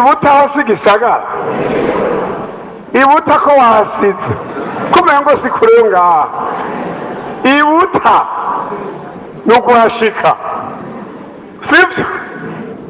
Ibuta aho si gisagara? Ibuta ko wahasize kumenya ngo si kure yo ngaha. Ibuta ni ukuhashika, sibyo?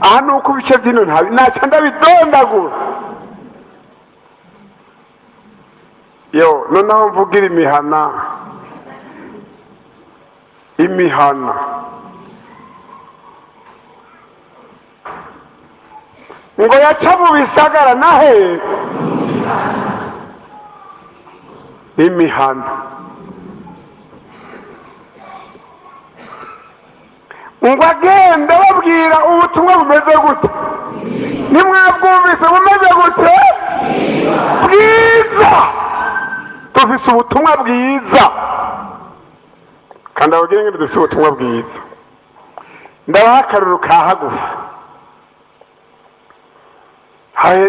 Aha ni uko ibice by'ino ntabi naca ndabidondagura. Yo noneho mvugira imihana, imihana ngo yaca mu bisagara nahe imihana ngo agende babwira ubutumwa bumeze gute? Ntimwabwumvise? Bumeze gute? Bwiza. Dufise ubutumwa bwiza, kandi ababwire ngo dufise ubutumwa bwiza. Ndabaha akaruru ka hagufi.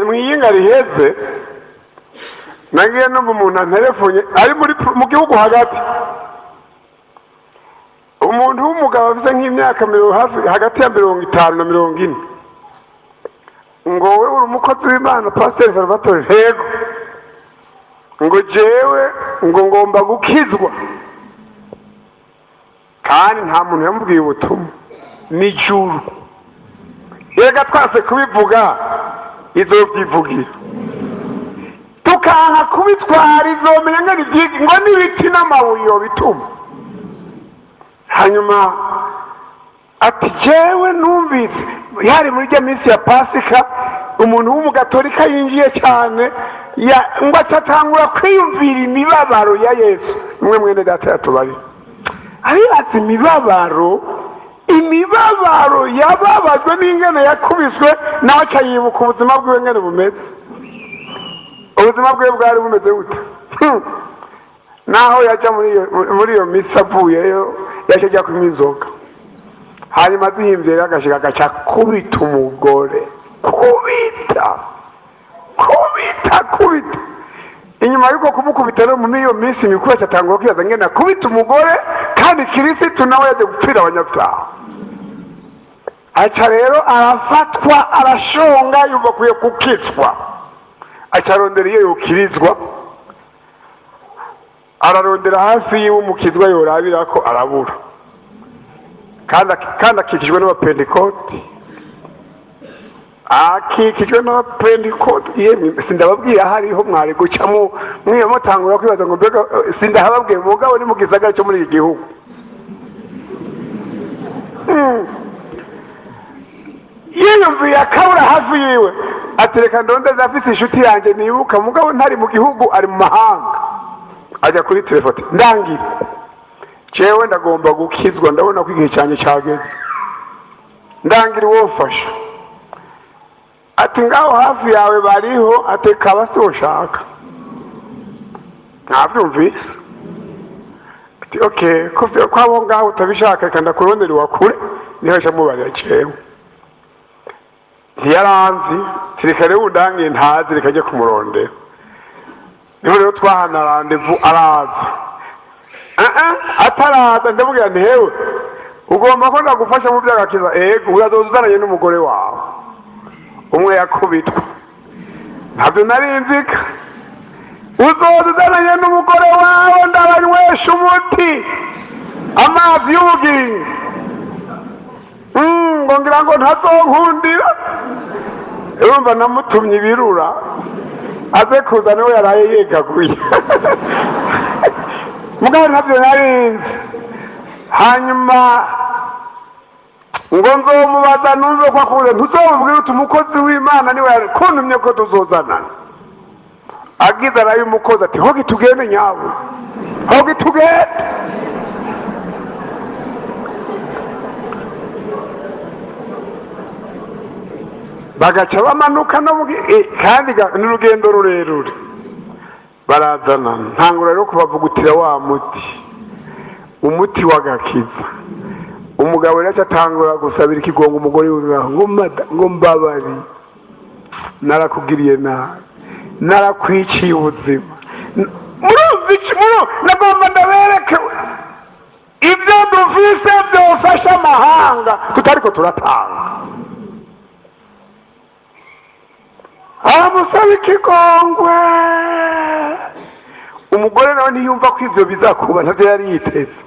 Mu iyinga riheze nagiye numva umuntu anterefonye ari mu gihugu hagati, umuntu w'umugabo afite nk'imyaka hafi hagati ya 50 na 40, ngo wowe uri umukozi w'Imana, Pasiteri Salvatore? Yego. Ngo jewe ngo ngomba gukizwa, kandi nta muntu yamubwiye ubutumwa n'ijuru. Reka twase kubivuga, izobyivugira. Tukanka kubitwara, izomenya ngo ni ngo n'ibiti n'amabuye bituma. Hanyuma ati jewe numvise yari muri rya minsi ya Pasika, umuntu w'umugatolika yinjiye cyane, ngo acatangura kwiyumvira imibabaro ya Yesu. Umwe mwene data yatubari aribaza imibabaro yababajwe n'ingene yakubiswe, nawe aca yibuka ubuzima bwiwe ngene bumeze. Ubuzima bwiwe bwari bumeze gute? Naho yaja muri iyo misi, avuyeyo yaca ajya kunywa inzoga, hanyuma azihimbye rero agashika agaca kubita umugore, kubita, kubita, kubita. Inyuma y'uko kumukubita rero muri iyo minsi mikuru, aca atangura kwibaza ngene akubita umugore kandi Kirisitu nawe yaje gupfira abanyabyaha. Aca rero arafatwa, arashonga, yumva akwiye gukizwa, aca arondera iyo yokirizwa, ararondera hafi yiwe umukizwa yorabira ko arabura, kandi akikijwe n'abapentekoti, akikijwe n'abapentekoti. Yemwe, sindababwiye aho ariho, mwari gucamo mwiyo mutangura kwibaza ngo mbega sindahababwiye. Mugabo ni mu gisagara cyo muri iki gihugu. Yiyumviye akabura hafi yiwe, ati reka ndondeze afise inshuti yanjye nibuka, mugabo ntari mu gihugu, ari mu mahanga. Ajya kuri telefone: "Ndangira, jewe ndagomba gukizwa, ndabona ko igihe cyanjye cyageze, ndangira uwofasha." Ati ngaho hafi yawe bariho. Ati kaba si ushaka, ntabyumvise. Ati okay, ko abo ngaho utabishaka, reka ndakurondera uwakure. Niho aca mubarira jewe ntiyaranzi. Reka rero undangiye ntazi, reka ajye kumurondera. Niho rero twahana rendez-vous, araza. Ataraza ndamubwira nti: "Hewe, ugomba ko ndagufasha mu by'agakiza? Ego, urazoza uzananye n'umugore wawe umwe yakubitwa." Ntabyo nari nzika. "Uzoza uzananye n'umugore wawe, ndabanywesha umuti, amazi y'ubugingo." Ngo ngira ngo ntazonkundira. Urumva namutumye ibirura aze kuza, niwe yaraye yegaguye, mugabo ntabyo nari nzi. Hanyuma ngo nzomubaza numve ko akuze. Ntuzomubwire uti umukozi w'Imana niwe kuntumye ko tuzozanana. Agize arayimukozi ati: "Hogi tugende nyabo, hogi tugende." Bagaca bamanuka no kandi n'urugendo rurerure, barazana. Ntangura rero kubavugutira wa muti, umuti w'agakiza. Umugabo rero aca atangura gusabira ikigongo umugore wiwe, ngo ngo mbabari, narakugiriye nabi, narakwiciye ubuzima. Murumva iki? Nagomba ndabereke ibyo dufise byofasha amahanga tutariko turatanga. Aramusaba ikigongwe. Umugore nawe ntiyumva ko ivyo bizakuba, ntavyo yari yiteze.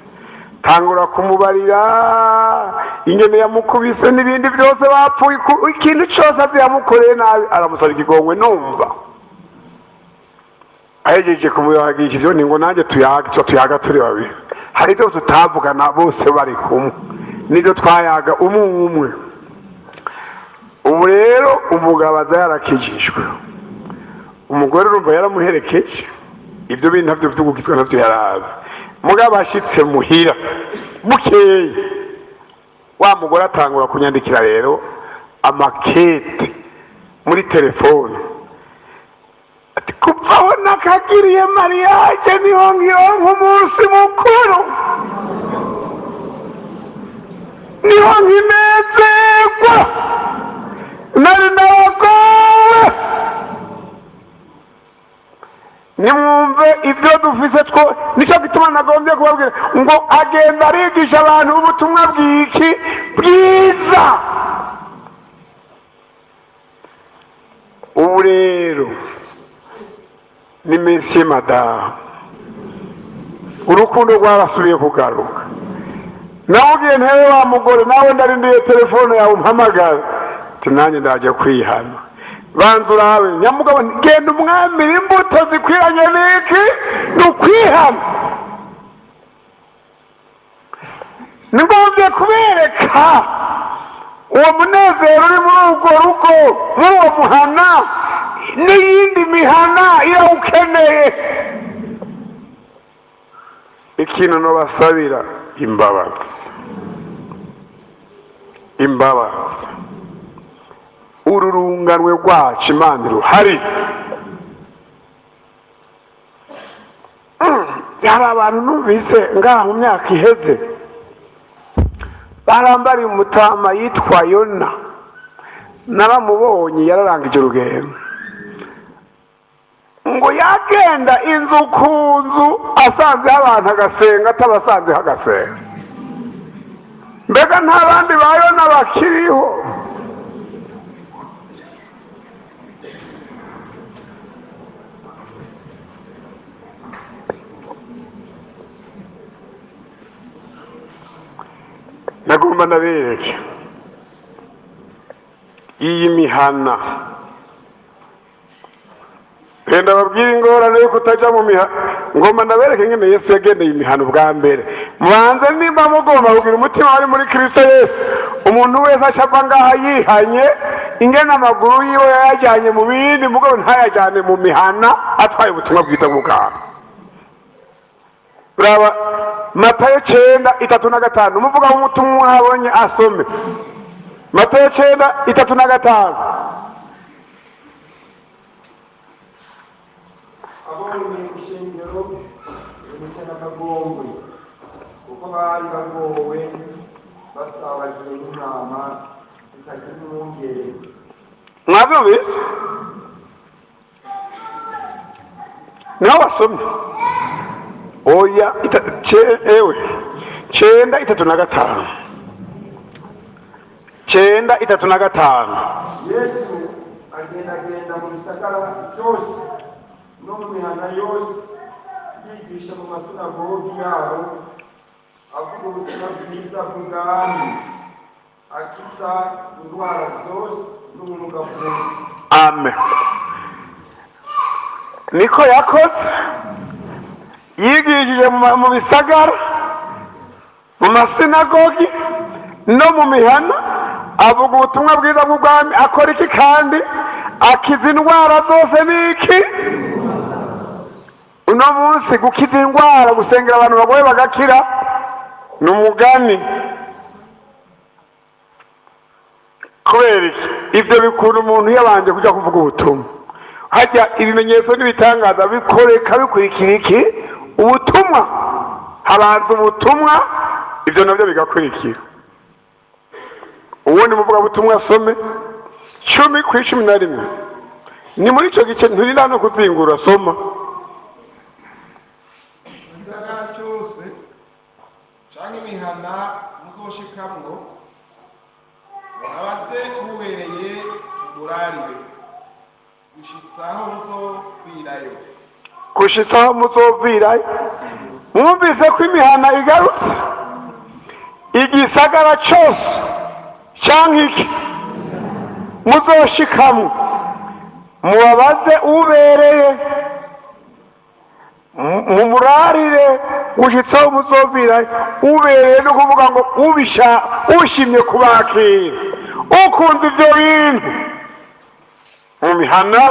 Tangura kumubarira ingene yamukubise n'ibindi byose bapfuye, ikintu cyose azi yamukoreye nabi, aramusaba ikigongwe. Numva ahejeje kumuyagisha ivyo, ni ngo nanjye tuyaga, icyo tuyaga turi babiri, hari ibyo tutavugana bose bari kumwe, nibyo twayaga umwe umwe. Ubu rero umugabo aza yarakijijwe, umugore urumva yaramuherekeje, ibyo bintu ntabyo byo gukizwa ntabyo yarazi. Mugabo ashitse muhira bukeye, wa mugore atangura kunyandikira rero amakete muri telefone, ati kuva aho nakagiriye mariage niho nkironka umunsi mukuru, niho nkinezerwa, nari naragowe. Nimwumve ibyo dufise two, nicyo gituma nagombye kubabwira ngo agenda arigisha abantu ubutumwa bw'iki bwiza. Ubu rero ni monsieur madame, urukundo rwarasubiye kugaruka. Nawubwiye ntewe wa mugore nawe ndarindiye telefone yawe umpamagara, ati nanjye ndaje kwihana. Banza urabe nyamugabo, genda umwamire imbuto zikwiranye n'iki? Ni ukwihana. Nigombye kubereka uwo munezero uri muri urwo rugo, muri uwo muhana, n'iyindi mihana irawukeneye. Ikintu nobasabira imbabazi, imbabazi. Uru runganwe rwacu Imana iruhari. Hari abantu numvise ngaha mu myaka iheze barambariye umutama yitwa Yona, naramubonye yararangije urugendo, ngo yagenda inzu ku nzu asanzeho abantu agasenga, atabasanzeho agasenga. Mbega nta bandi ba Yona bakiriho? Nagomba ndabereke iyi mihana, genda babwire ingorane yo kutaja mu mihana. Ngomba ndabereke ingene Yesu yagendeye imihana ubwa mbere. Mubanze nimba mugomba kugira umutima wari muri Kristo Yesu, umuntu wese aca ngaha yihanye, ingene amaguru yiwe yayajyanye mu bindi, mugabo ntayajyane mu mihana, atwaye ubutumwa bwiza bw'ubwami. Raba Matayo 9:35, umuvuga w'umutumwa abonye asome Matayo 9:35. Abonye ishengero rimutera akagongwe, kuko bari bagowe basabagiye n'intama zitagira umwungere. Mwabyumvise? Niho basomye? Oya, ewe 9:35, 9:35. Yesu agendagenda mu bisagara byose no mu mihana yose, yigisha mu masinagogi yabo, avuga ubutumwa bwiza bw'ubwami, akiza indwara zose n'ubumuga bwose. Amen. Niko yakoze, yigishije mu bisagara, mu masinagogi no mu mihana, avuga ubutumwa bwiza bw'ubwami, akora iki kandi? Akiza indwara zose n'iki? Uno munsi gukiza indwara, gusengera abantu bagoye bagakira, ni umugani. Kubera iki? Ibyo bikura umuntu yabanje kujya kuvuga ubutumwa. Hajya ibimenyetso n'ibitangaza bikoreka bikurikira iki? Ubutumwa. Habanza ubutumwa, ibyo nabyo bigakurikira. Ubundi muvugabutumwa asome 10:11. Ni muri icyo gice, nturinda no kuzingura, soma. Igisagara cyose canke imihana muzoshikamwo, muhabaze mubereye murarire, Gushitsa aho muzovirayo. Gushitsa aho muzovirayo. Mwumvise ko imihana igarutse, igisagara cose canke iki muzoshikamwo, mubabaze ubereye, mumurarire gushitsa aho muzovirayo. Ubereye ni ukuvuga ngo ubisha ushimye kubakira, ukunda ivyo bintu mu mihana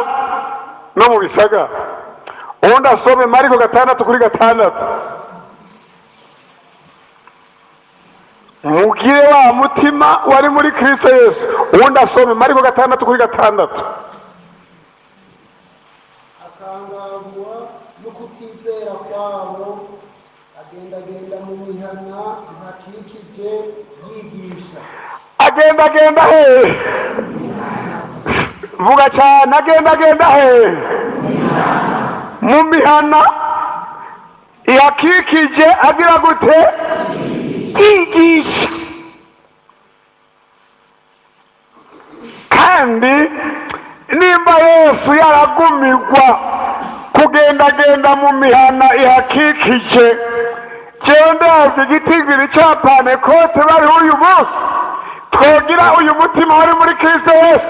no mu bisagara. Ubundi asome Mariko 6:6. Mugire wa mutima wari muri Kristo Yesu. Ubundi asome Mariko 6:6. Akangagwa no kutizera kwabo, agendagenda mu mihana ihakikije yigisha. Agendagenda hehe? Vuga cyane. Agendagenda hehe? Mu mihana ihakikije. Agira gute? Yigisha. Kandi nimba Yesu yaragumirwa kugendagenda mu mihana ihakikije, jewe ndavye igitigiri ca Pantekote bariho uyu munsi, twogira uyu mutima wari muri Kristo Yesu,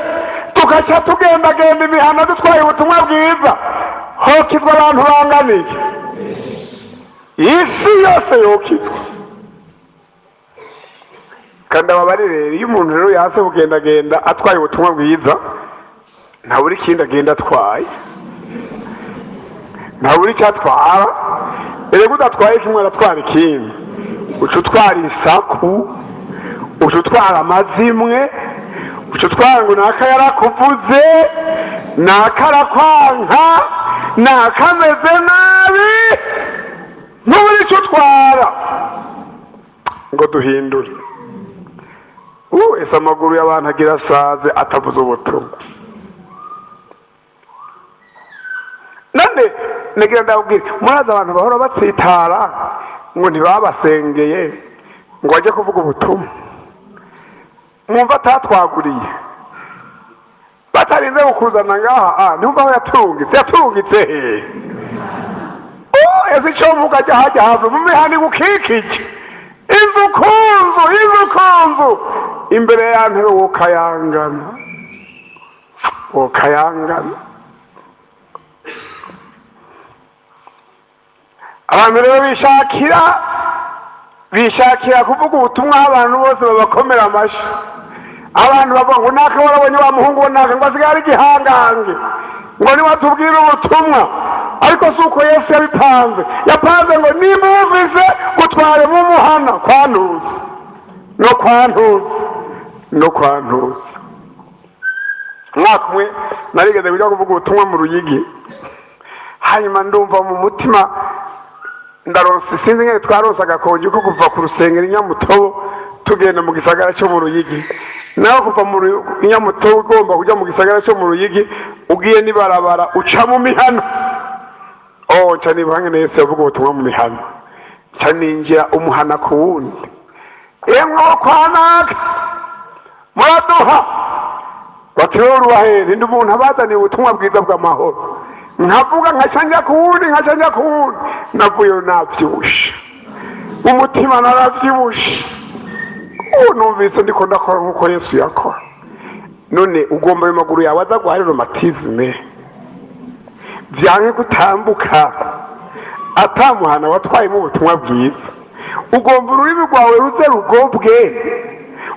tugaca tugendagenda imihana dutwaye ubutumwa bwiza, hokizwa abantu banganiye? Isi yose yokizwa. Kandi ababarire, iyo umuntu rero yanse kugendagenda atwaye ubutumwa bwiza, ntabura ikindi agenda atwaye, ntabura icyo atwara. Erega udatwaye kimwe aratwara ikindi. Uca utwara isaku, uca utwara amazimwe, uca utwara ngo naka yarakuvuze, naka arakwanka, naka ameze nabi, ntubura icyo utwara. Ngo duhindure. Ese amaguru y'abantu agira asaze atavuze ubutumwa? None nagira ndabwira, murazi abantu bahora batsitara ngo ntibabasengeye ngo bajye kuvuga ubutumwa, mwumva atatwaguriye batarinze kukuzana ngaha? Ntumva aho yatungitse, yatungitse he? Ese icyo mvuga, ajya hajya hava mu mihanda igukikije, inzu ku nzu, inzu ku nzu, imbere ya ntebe, wokayangana, wokayangana. Abantu rero bishakira kuvuga ubutumwa aho abantu bose babakomera amashyi, abantu bavuga ngo naka warabonye wa muhungu we naka, ngo asigaye ari igihangange, ngo niwe atubwira ubutumwa. Ariko si uko Yesu yabipanze. Yapanze ngo nimba wumvise gutware mu muhana kwa Ntuzi no kwa Ntuzi no kwa Ntuzi. Umwaka umwe narigeze kujya kuvuga ubutumwa mu Ruyigi, hanyuma ndumva mu mutima ndaronse, sinzi ngene twaronse agakonje ko kuva ku rusengero i Nyamutobo tugenda mu gisagara cyo mu Ruyigi. Naho kuva mu Nyamutobo ugomba kujya mu gisagara cyo mu Ruyigi, ugiye n'ibarabara uca mu mihana. Oh, nca nibuka ngene Yesu yavuga ubutumwa mu mihana, nca ninjira umuhana ku wundi. Emwe wo kwa naka, muraduha? Bati rero urubahere, ndi umuntu abazaniye ubutumwa bwiza bw'amahoro. Nkavuga, nkaca njya ku wundi, nkaca njya ku wundi. Navuyeyo navyibushe, umutima naravyibushe. Ubu numvise ndiko ndakora nk'uko Yesu yakora. None ugomba ayo maguru yawe aza guhara rhumatisme, vyanke gutambuka atamuhana watwayemo ubutumwa bwiza? Ugomba ururimi rwawe ruze rugobwe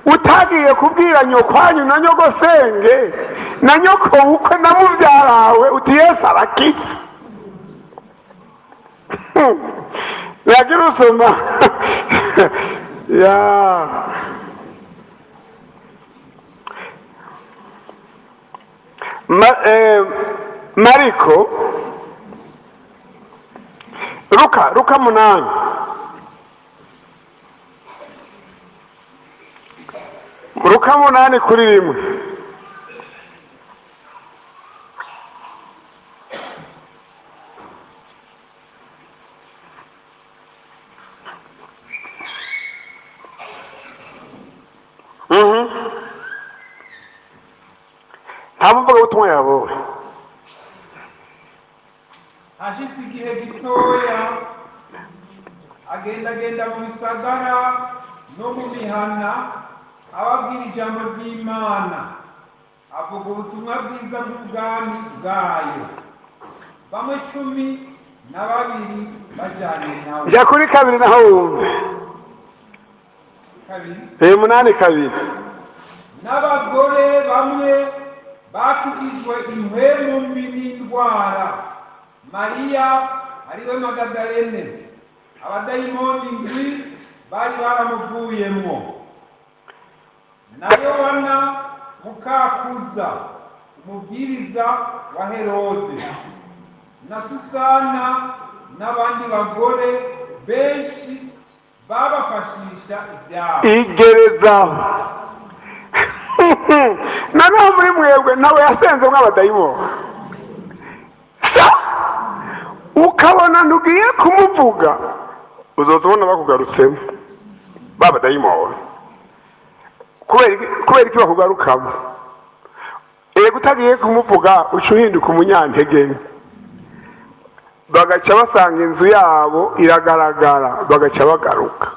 utagiye kubwira nyokwanyu na nyogosenge na nyoko bukwe na muvyarawe uti Yesu arakiza? Yagira usoma ya Mariko, Luka, Luka 8, Luka 8:1. Nta muvugabutumwa yabowe. Hashitse igihe gitoya, agendagenda mu bisagara no mu mihana, ababwira ijambo ry'Imana, avuga ubutumwa bwiza bw'ubwami bwayo. Bamwe 12 bajanye nawe. Jya kuri kabiri naho wumve. Kabiri. 8:2. N'abagore bamwe bakijijwe impwemu mbi n'indwara, Mariya ariwe Magadalene, abadayimoni ndwi bari baramuvuyemwo, na Yohana mukakuza, umubwiriza wa Herode, na Susana n'abandi bagore benshi babafashisha ibyabo. Igerezaho. Noneho muri mwebwe nawe yasenze mw'abadayimoni, sa ukabona ntugiye kumuvuga, uzoza ubona bakugarutsemo babadayimoni. Kubera iki bakugarukamo? Ego, utagiye kumuvuga uca uhinduka umunyantege nke, bagaca basanga inzu yabo iragaragara, bagaca bagaruka.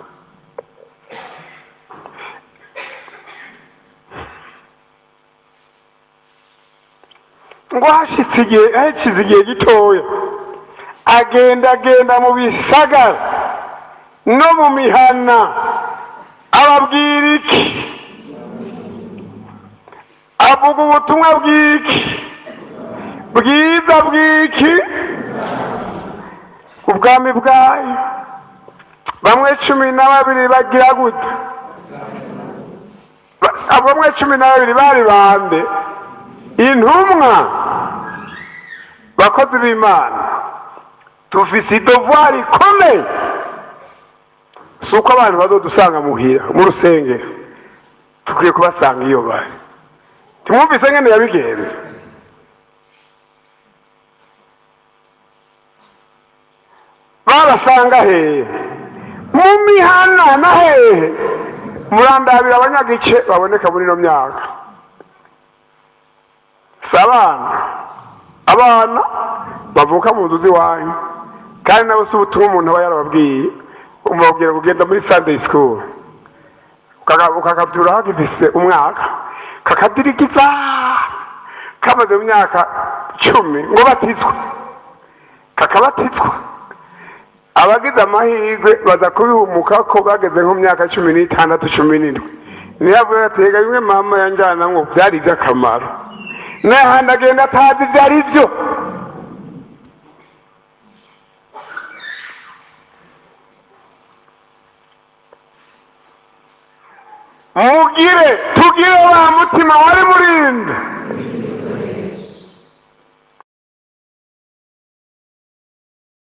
Ngo hashitse igihe, hashize igihe gitoya, agendagenda mu bisagara no mu mihana, ababwira iki? Avuga ubutumwa bw'iki? Bwiza bw'iki? Ubwami bwayo. Bamwe 12 bagira gute? Bamwe 12 bari bande? Intumwa, bakozi b'Imana. Tufise devoir ikomeye. Si uko abantu bazodusanga muhira mu rusengero, tukwiye kubasanga iyo bari. Ntimwumvise ngene yabigenze? Babasanga hehe? Mu mihana. Na hehe? Murandabira abanyagice baboneka muri ino myaka. Si abana, abana bavuka mu nzu z'iwanyu, kandi nabo si ubutumwa umuntu aba yarababwiye. Umubabwira kugenda muri Sunday school, ukakabyura hagifise umwaka, kakadirigiza kamaze mu myaka 10 ngo batizwe, kakabatizwa. Abagize amahirwe baza kubihumuka ko bageze nko mu myaka 16, 17. Niyo avuga ati: "Rega bimwe mama yanjyana ngo byari iby'akamaro." N'ahandi agenda atazi ibyo ari byo. Mugire, tugire wa mutima wari murinde.